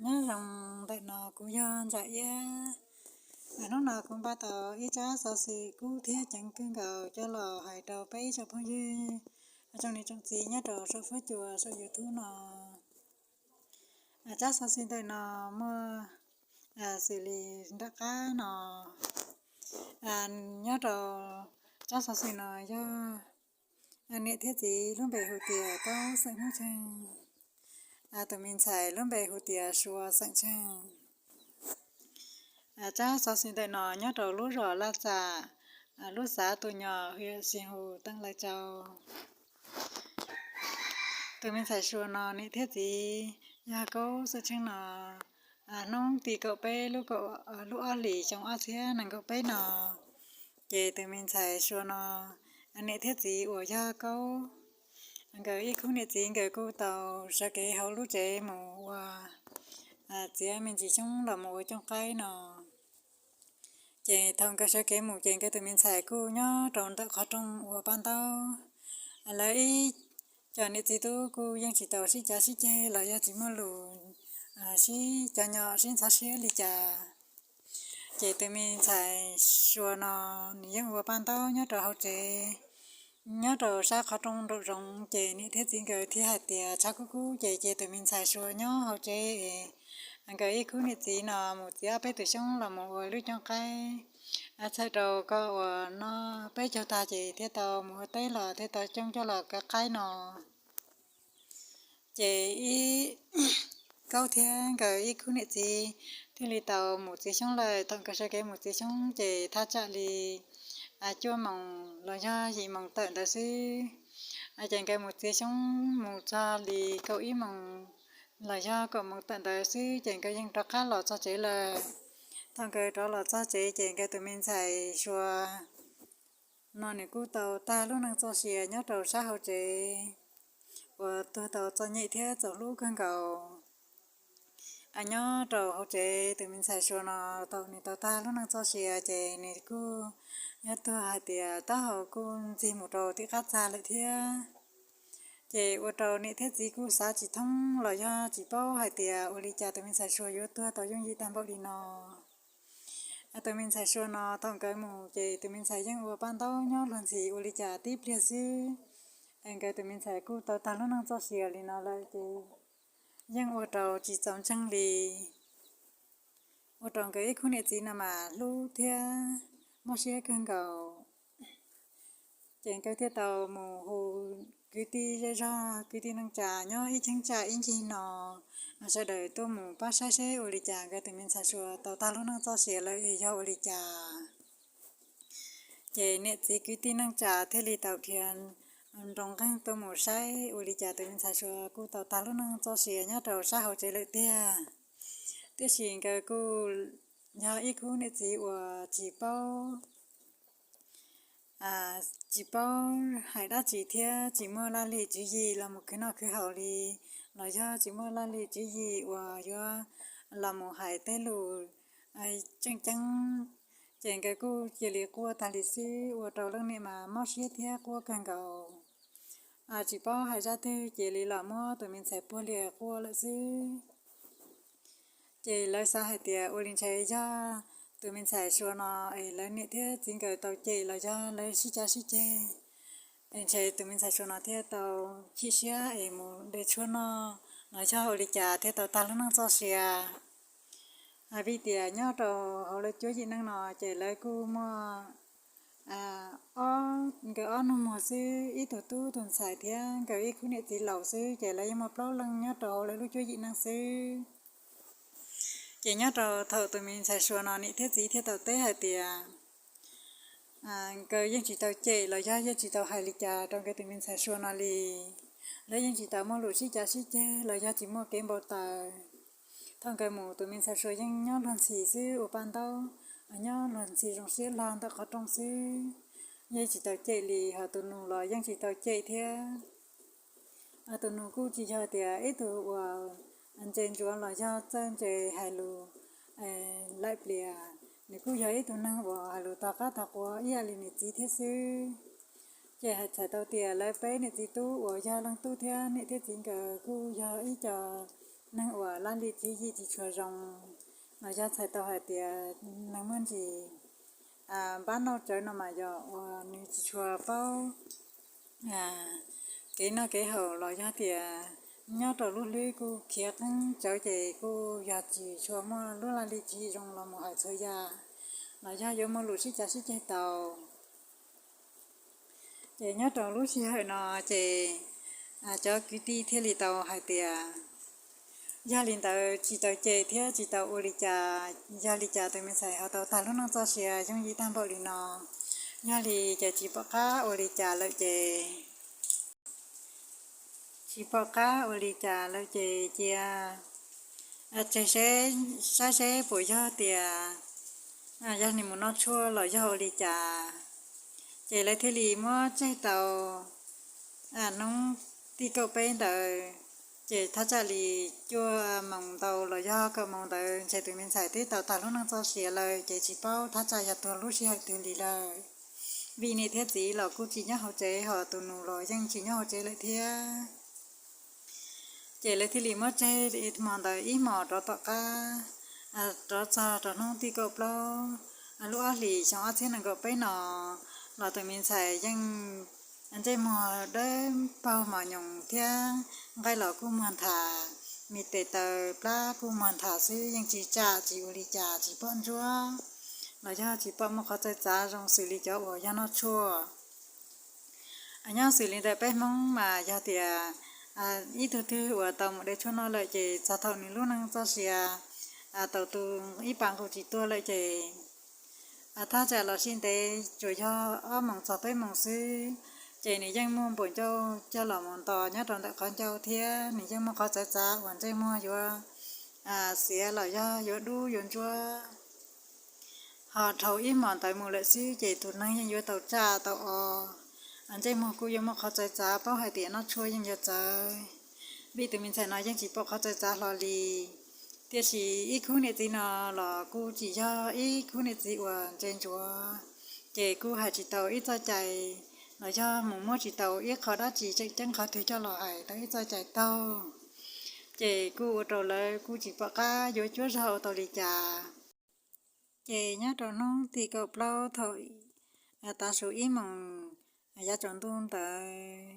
Nyob zoo ntawm no kuv yog Ntsa Iab. Hnub no kuv npaj tau ib tsab xov xwm kub thiab ceev kawg nkaus coj los hais rau peb tsoom phooj ywg tsoom niam tsoom txiv nyob rau saum fuab cua saum YouTube no. Tsab xov xwm ntawm no muaj xws li nram qab no. Nyob rau tsab xov xwm no yog niam thiab txiv lub npe hu tias Kaub xeem Hmoob Tsheej, tus me ntxhais lub npe hu tias Sua xeem Tsheej. Tsab xov xwm ntawm no nyob rau lub zos Laj Txam, lub xav Tus Nyom, hwm Xis Hus, teem Lais Tsau. Tus me ntxhais Sua no niam thiab txiv yog Kaub xeem Tsheej no hnub tim kaum peb lub ob hlis xyoo ob txhiab nees nkaum peb no, ces tus me ntxhais Sua no niam thiab txiv uas yog Kaub, nkawd ib khub niam txiv nkawd kuj tau sawv kev hauv lub tsev mus ua txiav me ntsis xyoob los mus ua cooj qaib no. Ces thaum nkawd sawv kev mus ces nkawd tus me ntxhais kuj nyob rau ntawm qhov rooj ua paj ntaub. Lawv ib co niam txiv tub kuj yeej tsis tau sib cav sib ceg los yog tsis muaj lus sib cov nyom sib ntxhov siab li cas. Ces tus me ntxhais Sua no nws yeej ua paj ntaub nyob rau hauv tsev, nyob rau sab qhov rooj nraum zoov, ces niam thiab txiv nkawd thiaj hais tias tshav kub kub ces cia tus me ntxhais Sua nyob hauv tsev es nkawd ib khub niam txiv no mus txiav peb tus xyoob los mus ua lub cooj qaib. Txhawm rau koj uas noj peb caug tag ces thiaj tau mus ua teb los thiaj tau cooj coj los kaw qaib no. Ces ib Kaub thiab nkawd ib khub niam txiv thiaj li tau mus txiav xyoob lawm. Thaum nkawd sawv kev mus txiav xyoob ces thaj tsam li cuaj moos los yog yim moos tawm ntawd xwb. Ces nkawd mus txiav xyoob mus txog li kaum ib moos los yog kaum moos tawm ntawd xwb ces nkawd yeej rov qab los txog tsev lawm. Thaum nkawd rov los txog tsev ces nkawd tus me ntxhais Sua no nws kuj tau tag lub neej txoj sia nyob rau sab hauv tsev uas tuag tau txom nyem thiab txaus hlub kawg nkaus. Nyob rau hauv tsev tus me ntxhais Sua no thaum nws tau tag lub neej txoj sia ces nws kuj yog tuag hais tias taub hau kuj ntxig mus rau tim qab txag lawm thiab. Ces ua rau niam thiab txiv kuj xav tsis thoob los yog tsis paub hais tias ua li cas tus me ntxhais Sua yuav tuag tau yooj yim tag npaum li no. Tus me ntxhais Sua no thaum nkawd mus ces tus me ntxhais yeej ua paj ntaub nyob luag ntxhi ua li cas tib pliag xwb. Nkawd tus me ntxhais kuj tau tag lub neej txoj sia li no lawm ces yeej ua rau tsis txaus ntseeg li. Ua rau nkawd ib khub niam txiv no mas hlub thiab mob siab kawg nkaus. Ces nkawd thiaj tau mus hu kwv tij zej zog kwv tij neej tsa nyob ib cheeb tsam ib ncig no sawv daws tuaj mus pab saib seb ua li cas nkawd tus me ntxhais Sua tau tag lub neej txoj sia lawm es yog ua li cas. Ces niam txiv kwv tij neej tsa thiaj li tau dhia nroo nqeeg tuaj mus saib ua li cas tus me ntxhais Sua kuj tau tag lub neej txoj sia nyob rau sab hauv tsev lawm tiag. Tiam sis nkawd kuj yog ib khub niam txiv uas tsis paub tsis paub hais dab tsi thiab tsis muaj laj lim tswv yim los mus khwv noj khwv haus li, los yog tsis muaj laj lim tswv yim uas yuav los mus hais tej lus tseem ceeb. Ces nkawd kuj cia li quaj tag li xwb, ua rau leej niam mas mob siab thiab quaj kawg nkaus. Tsis paub hais zaj twg cia li los muab tus me ntxhais puag lias quaj lawm xwb. Ces lawv xav hais tias ua li ntshe yog tus me ntxhais Sua no es lawv niam thiab txiv nkawd tau cem los yog lawv sib cav sib ceg, es ntshe tus me ntxhais Sua no thiaj tau chim siab es mus de tshuaj noj los yog ua li cas thiaj tau tag lub neej txoj sia. Vim tias nyob rau hauv lawv cuab yim neej no ces lawv kuj muaj ob, nkawd ob nug muag xwb, ib tug tub tus ntxhais thiab nkawd ib khub niam txiv laus xwb, ces lawv yeej muaj plaub leej nyob rau hauv lawv lub cuab yim neej xwb. Ces nyob rau thaum tus me ntxhais Sua no niam thiab txiv thiaj tau teb hais tias nkawd yeej tsis tau cem los yog yeej tsis tau hais li cas rau nkawd tus me ntxhais Sua no li. Lawv yeej tsis tau muaj lus sib cav sib ceg los yog tsis muaj kev npau taws. Thaum nkawd mus tus me ntxhais Sua yeej nyob luag ntxhi xwb, ua paj ntaub nyob luag ntxhi zoo siab log ntawm qhov rooj xwb, yeej tsis tau cem li. Ho tus nus los yeej tsis tau cem thiab. Tus nus kuj tsis yog tias ib tug uas ntse ntsuav los yog txawj ntse hais lus laim plias, nws kuj yog ib tug neeg uas hais lus tog qab tog quav ib yam li niam txiv thiab xwb. Ces hais txhais tau tias lawv peb niam txiv tub uas yog leej tub thiab niam thiab txiv nkawd kuj yog ib co neeg uas laj lim tswv yim tsis tshua zoo, los yog txhais tau hais tias neeg muaj ntsis npab nauj tsawv no mas yog uas nws tsis tshua paub kev noj kev haus los yog tias nyob rau lub hlwb kuj khiav qeeb tsawv ces kuj yog tsis tshua muaj lub laj lim tswv yim zoo los mus hais txhua yam, los yog yuav muaj lus sib cav sib ceg tau. Ces nyob rau lub sij hawm no ces cov kwv tij thiaj li tau hais tias, yog li ntawd tsis tau cem thiab tsis tau ua li cas, yog li cas tus me ntxhais ho tau tag lub neej txoj sia yooj yim tag npaum li no? Yog li ces tsis pom qab ua li cas lawm ces tsis pom qab ua li cas lawm ces cia tseg seb, saib seb puas yog tias yog nws mus noj tshuaj los yog ua li cas. Ces lawv thiaj li muab tseg tau hnub tim kaum peb ntawd, ces thaj tsam li cuaj moos ntau los yog kaum moos ntawd ntshe tus me ntxhais twb tau tag lub neej txoj sia lawm ces tsis paub thaj tsam yog tuag lub sij hawm twg li lawm. Vim niam thiab txiv los kuj tsis nyob hauv tsev, ho tus nus los yeej tsis nyob hauv tsev lawm thiab. Ces lawv thiaj li muab tseg hmo ntawd ib hmos rov tom qab, rov txog rau hnub tim kaum plaub lub ob hlis xyoo ob txhiab nees nkaum peb no los tus me ntxhais yeej ntsej muag dawb paug mos nyoos thiab nqaij los kuj muag nthas, me tes taw plab kuj muag nthas xwb, yeej tsis tsam tsis ua li cas, tsis pom ntsuab los yog tsis pom muaj qhov txawv txav zoo xws li cov uas yog noj tshuaj. Nyob xws li ntawm peb Hmoob mas yog tias ib tug twg uas tau mus de tshuaj noj lawm ces txog thaum nws lub neej txoj sia tau tu ib pas nqus tsis tuaj lawm ces thaj tsam los sib ntev tsuas yog ob moos txog peb moos xwb, ces nws yeej muaj npuas ncauj coj los mus ntos nyob rau ntawm qhov ncauj thiab nws yeej muaj qhov txawv txav uas ntsej muag yuav xiav los yog yuav dub yuav ntsuab. Ho dhau ib hmos ntawd mus lawm xwb ces tus neeg yeej yuav tau tsaj tau o, ntsej muag kuj yuav muaj qhov txawv txav, paub hais tias noj tshuaj yeej yuav txawv. Vim tus me ntxhais no yeej tsis pom qhov txawv txav hlo li. Tiam sis ib khub niam txiv no los kuj tsis yog ib khub niam txiv uas ntse ntsuav, ces kuj hais tsis tau ib txoj cai los yog mus muab tsis tau ib qho dab tsi tseem ceeb qhov twg coj los hais tau ib txoj cai taug, ces kuj ua rau lawv kuj tsis pom qab yuav cuab zog ua tau li cas. Ces nyob rau hnub tim kaum plaub thaum tav su ib moos yav tsaus ntuj ntawd,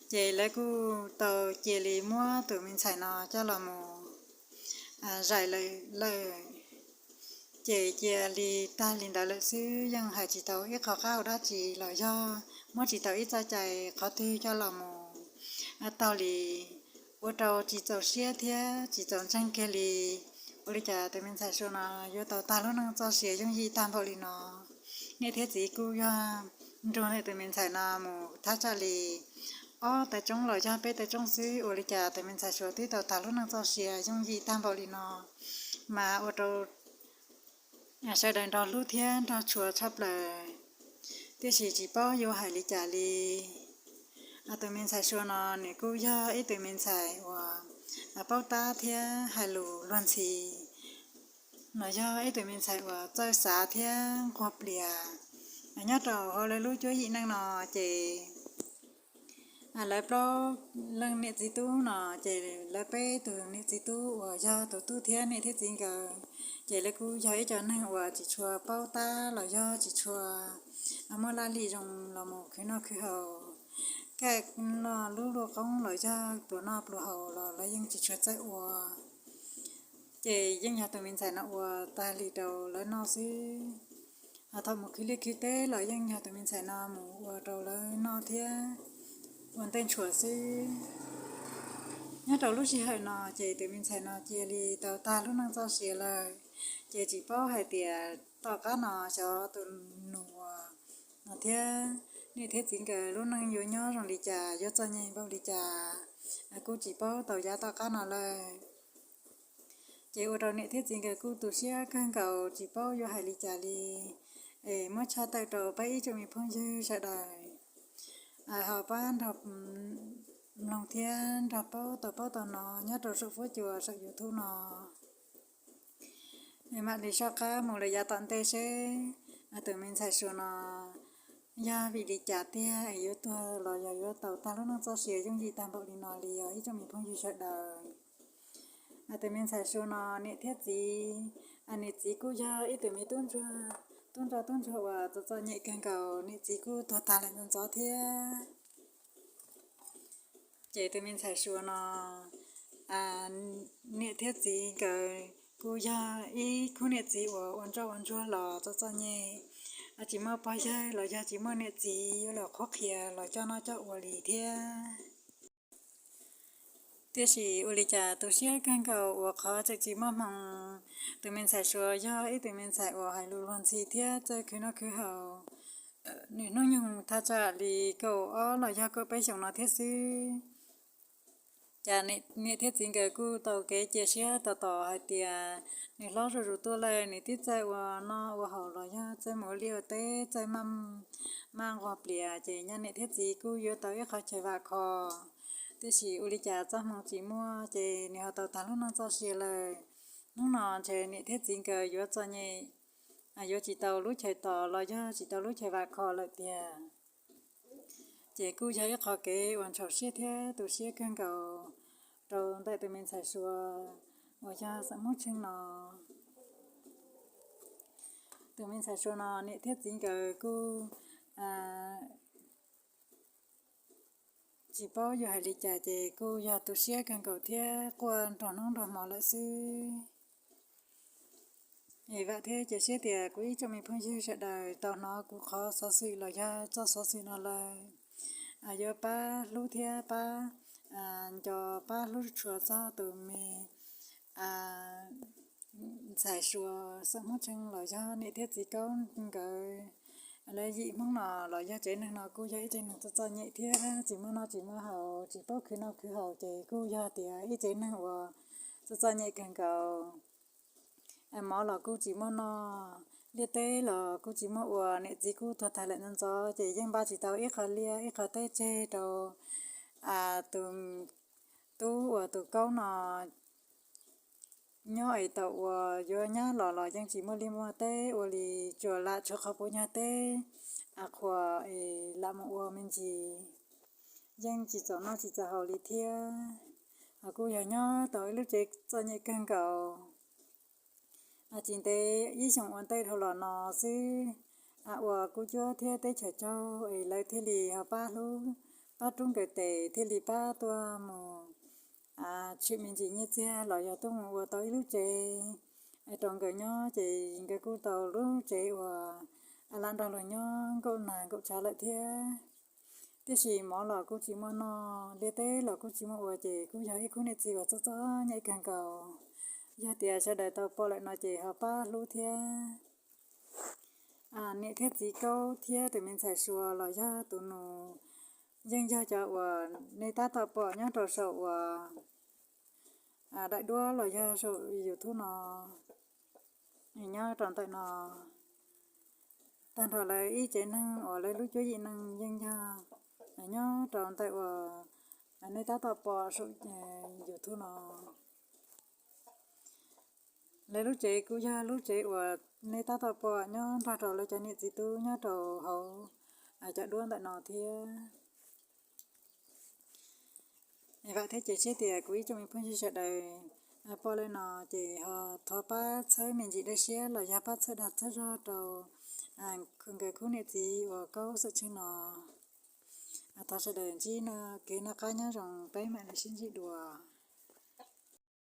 ces lawv kuj tau cia li muab tus me ntxhais no coj los mus zais lawm. Ces cia li tag li ntawd lawm xwb, yeej hais tsis tau ib qho qab hau dab tsi los yog muab tsis tau ib txoj cai qhov twg coj los mus taug li, ua rau tsis txaus siab thiab tsis txaus ntseeg kiag li. Ua li cas tus me ntxhais suav no yuav tau tag lub neej txoj sia yooj yim tag npaum li no? Niam thiab txiv kuj yog nrug tus me ntxhais no mus thaj tsam li ob tawv tsoob los yog peb tawv tsoob xwb, ua li cas tus me ntxhais suav twb tau tag lub neej txoj sia yooj yim tag npaum li no, mas ua rau sawv daws nrog hlub thiab nrog tshua tshaj plaws, tiam sis tsis paub yuav hais li cas li. Tus me ntxhais suav no nws kuj yog ib tug me ntxhais uas paub tab thiab hais lus luag ntxhi, los yog ib tug me ntxhais uas txawj xav thiab nquag plias. Nyob rau hauv lawv lub cuab yim neej no ces lawv plaub leej niam txiv tub no, ces lawv peb tug niam txiv tub uas yog tus tub thiab niam thiab txiv nkawd, ces lawv kuj yog ib co neeg uas tsis tshua paub tab los yog tsis tshua muaj laj lim zoo los mus khwv noj khwv haus, kaj lub luaj qoob los yog pluas noj pluas haus los lawv yeej tsis tshua txawj ua. Ces yeej yog tus me ntxhais no ua tag li rau lawv noj xwb. Thaum mus khwv liaj khwv teb los yeej yog tus me ntxhais no mus ua rau lawv noj thiab ua ntej ntshuas xwb. Nyob rau lub sij hawm no ces tus me ntxhais no cia li tau tag lub neej txoj sia lawm, ces tsis paub hais tias tom qab no xyov tus nus no thiab niam thiab txiv nkawd lub neej yuav nyob zoo li cas, yuav txom nyem npaum li cas, kuj tsis paub tau yav tom qab no lawm. Ces ua rau niam thiab txiv nkawd kuj tu siab kawg nkaus tsis paub yuav hais li cas li. Es muab tshaj tawm rau peb ib tsoom me phooj ywg sawv daws ho pab nrog mloog thiab nrog paub tau paub tau no nyob rau saum fuab cua saum YouTube no. Mam li soj qab mus lawm yav tom ntej seb tus me ntxhais suav no yog vim li cas tiag es yuav tuag los yog yuav tau tag lub neej txoj sia yooj yim tag npaum li no li os ib tsoom me phooj ywg sawv daws. Tus me ntxhais Suav no niam thiab txiv, niam txiv kuj yog ib tug me tub ntsuag, tub nrog tub ntsuag uas txom txom nyem kawg nkaus, niam txiv kuj tuag tag lawm ntxov ntxov thiab. Ces tus me ntxhais Suav no niam thiab txiv nkawd kuj yog ib khub niam txiv uas ua ntsoj ua ntsuag los txom txom nyem, tsis muaj pog yawg los yog tsis muaj niam txiv yuav los qhuab qhia los coj noj coj ua li thiab. Tiam sis ua li cas tu siab kawg nkaus uas qhov tseem tsis muaj hmoo. Tus me ntxhais Suav yog ib tus me ntxhais uas hais lus luag ntxhi thiab txawj khwv noj khwv haus. Nws hnub nyoog thaj tsam li kaum ob los yog kaum peb xyoos no thiab xwb. Cas niam thiab txiv nkawd kuj tau kev cia siab tos tos hais tias nws hlob zuj zus tuaj lawm, nws twb txawj ua noj ua haus los yog txawj mus ua liaj ua teb, txawj maj nquag plias, ces nyaj niam thiab txiv kuj yuav tau ib qho chaw vam khom. Tiam sis ua li cas txoj hmoo tsis muaj, ces nws ho tau tag lub neej txoj sia lawm. Hnub no ntshe niam thiab txiv nkawd yuav txom nyem, yuav tsis tau lub chaw tos los yog tsis tau lub chaw vam khom lawm tiag. Ces kuj yog ib qho kev uas ntxhov siab thiab tu siab kawg nkaus rau ntawm tus me ntxhais Suav uas yog xeem Hmoob Tsheej no. Tus me ntxhais Suav no niam thiab txiv nkawd kuj tsis paub yuav hais li cas, ces kuj yog tu siab kawg nkaus thiab quaj nrog hnub nrog hmo lawm xwb. Es vam thiab cia siab tias kuv ib tsoom me phooj ywg sawv daws tau hnov kuv qhov xov xwm los yog txoj xov xwm no lawm, yuav pab hlub thiab pab nco, pab hlub tshua txog tus me ntxhais Suav xeem Hmoob Tsheej los yog niam thiab txiv Kaub nkawd. Lawv yim Hmoob no los yog tsev neeg no kuj yog ib tsev neeg txom txom nyem thiab tsis muaj noj tsis muaj haus, tsis paub khwv noj khwv haus, ces kuj yog tias ib tsev neeg uas txom txom nyem kawg nkaus. Mov los kuj tsis muaj noj, liaj teb los kuj tsis muaj ua, niam txiv kuj tuag tag lawm ntxov ntxov, ces yeej npaj tsis tau ib qho liaj ib qho teb tseg rau tus tub uas tus Kaub no nyob es tau uas yuav nyab los los yeej tsis muaj liaj muaj teb ua li, tsuas lam tshuav qhov puav nyuag teb qhuas es lam mus ua me ntsis, yeej tsis txaus noj tsis txaus haus li thiab. Ho kuj yog nyob tau ib lub tsev txom nyem kawg nkaus. Tsis ntev ib xyoos ua ntej dhau los no xwb, uas kuj cuab thiab teb chaws tsaug es lawv thiaj li ho pab hlub, pab rub nkawd tes thiaj li pab tuaj mus tshwm me ntsis nyiaj txiag los yog tuaj mus ua tau ib lub tsev rau nkawd nyob, ces nkawd kuj tau lub tsev uas lam nrog luag nyob nkaum nag nkaum tshav lawm thiab. Tiam sis mov los kuj tsis muaj noj, liaj teb los kuj tsis muaj ua, ces kuj yog ib khub niam txiv uas txom txom nyem kawg nkaus. Yog tias sawv daws tau pom lawm no ces ho pab hlub thiab. Niam thiab txiv Kaub thiab tus me ntxhais Suav los yog tus nus yeej yog cov uas nej tab tom pom nyob rau saum uas daim duab los yog saum YouTube no, nyob rau ntawm no. Tag nrho lawv ib tsev neeg uas lawv lub cuab yim neeg yeej yog nyob rau ntawm uas nej tab tom pom saum YouTube no. Lawv lub tsev kuj yog lub tsev uas nej tab tom pom nyob nrog rau lawv cov niam txiv tub nyob rau hauv cov duab ntawm no thiab. Vam thiab cia siab tias kuv ib tsoom me phooj ywg sawv daws pom li no ces ho thov pab txhawb me ntsis dawb siab los yog pab txhawb dag txhawb zog rau nkawd khub niam txiv uas Kaub xeem Tsheej no. Thov sawv daws ntsib kev noj qab nyob zoo, peb mam li sib ntsib dua.